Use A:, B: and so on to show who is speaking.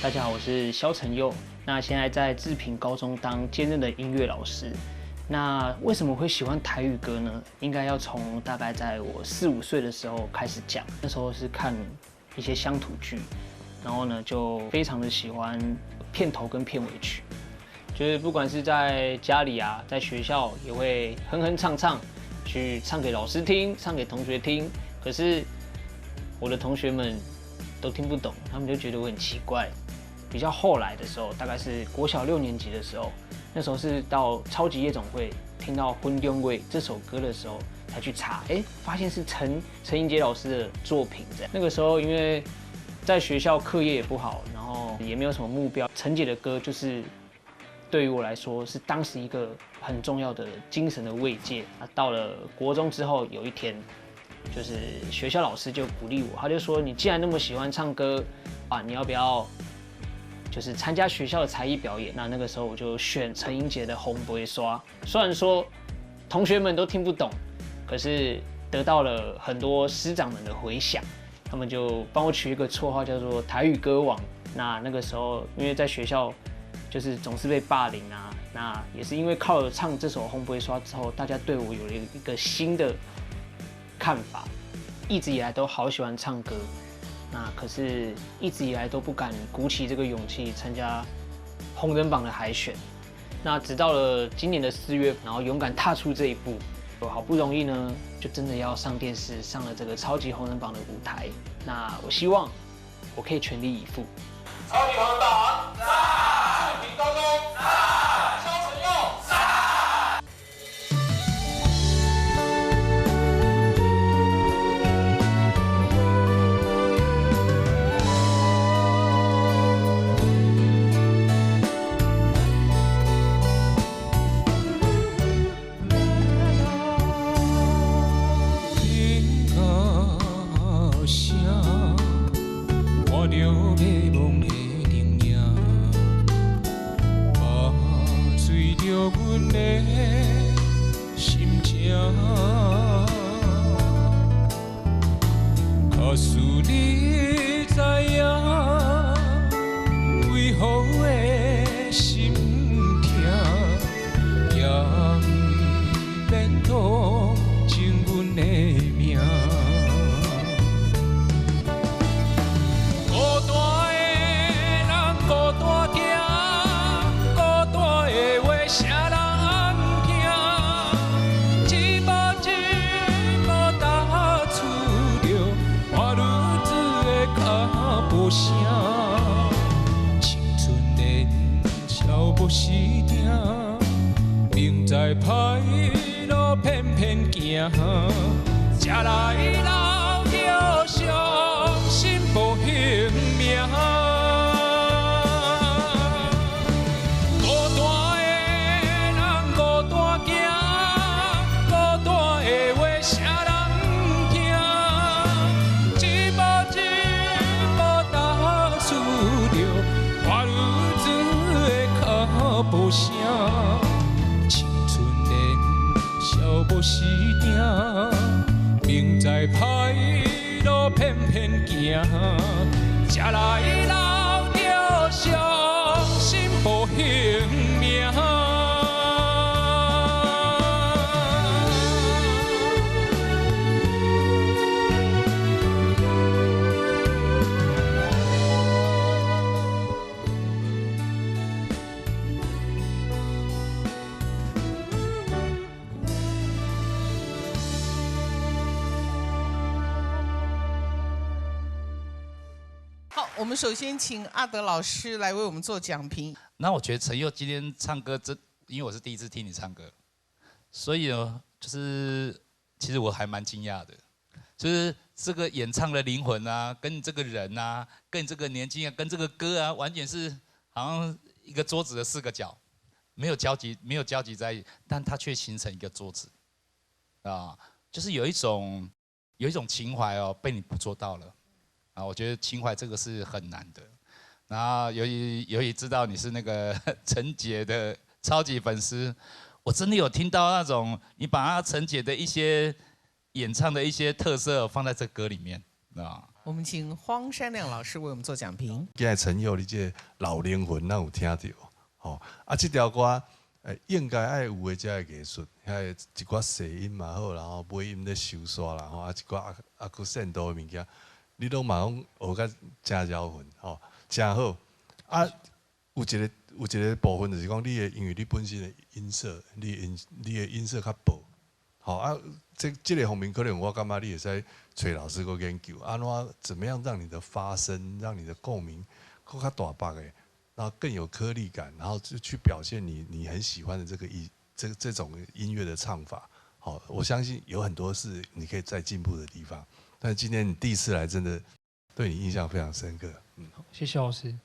A: 大家好，我是蕭承佑。那現在在志平高中當兼任的音樂老師。那為什麼會喜歡台語歌呢？應該要從大概在我四五歲的時候開始講。那時候是看一些鄉土劇，然後呢就非常的喜歡片頭跟片尾曲，就是不管是在家裡啊，在學校也會哼哼唱唱，去唱給老師聽，唱給同學聽。可是我的同學們都聽不懂，他們就覺得我很奇怪。比較後來的時候，大概是國小六年級的時候，那時候是到超級夜總會聽到《婚中味》這首歌的時候，才去查，哎，發現是陳英傑老師的作品。這樣，那個時候因為在學校課業也不好，然後也沒有什麼目標，陳姐的歌就是對於我來說是當時一個很重要的精神的慰藉。到了國中之後，有一天，就是學校老師就鼓勵我，他就說：“你既然那麼喜歡唱歌啊，你要不要就是參加學校的才藝表演？”那個時候我就選陳英傑的《風飛沙》，雖然說同學們都聽不懂，可是得到了很多師長們的回響，他們就幫我取一個綽號叫做台語歌王。那個時候因為在學校就是總是被霸凌啊，那也是因為靠了唱這首《風飛沙》之後，大家對我有了一個新的看法。一直以來都好喜歡唱歌。那可是一直以來都不敢鼓起這個勇氣參加紅人榜的海選。那直到了今年的4月，然後勇敢踏出這一步，我好不容易呢，就真的要上電視，上了這個超級紅人榜的舞台。那我希望我可以全力以赴。
B: 超級紅人榜，讚！志平高中，讚！蕭承佑，讚！
C: 我們首先請阿德老師來為我們做講評。
D: 那我覺得承佑今天唱歌，真因為我是第一次聽你唱歌，所以呢，就是其實我還蠻驚訝的，就是這個演唱的靈魂啊，跟這個人啊，跟這個年紀啊，跟這個歌啊，完全是好像一個桌子的四個角，沒有交集，沒有交集在一起，但它卻形成一個桌子，啊，就是有一種情懷哦，被你捕捉到了。啊，我覺得情懷這個是很難的。然後由於知道你是那個陳杰的超級粉絲，我真的有聽到那種你把他陳杰的一些演唱的一些特色放在這歌裡面啊。
C: 我們請黃山亮老師為我們做講評。
E: 今日陳佑，你這個老靈魂，咱有聽著吼。啊，這條歌應該愛有的這个藝術，遐个一寡細音嘛好，然後尾音咧收煞啦吼，啊一寡啊閣線度的物件，你攏嘛攏學甲誠招魂吼，誠好。啊，有一個部分就是講你的，因為你本身的音色，你的音色較薄，吼啊，這個方面可能我感覺你會使揣老師閣研究，按怎怎麼樣讓你的發聲，讓你的共鳴閣較大百的，然後更有顆粒感，然後就去表現你很喜歡的這個意這這種音樂的唱法。好，我相信有很多是你可以再進步的地方。但今天你第一次來，真的對你印象非常深刻。
A: 嗯，謝謝老師。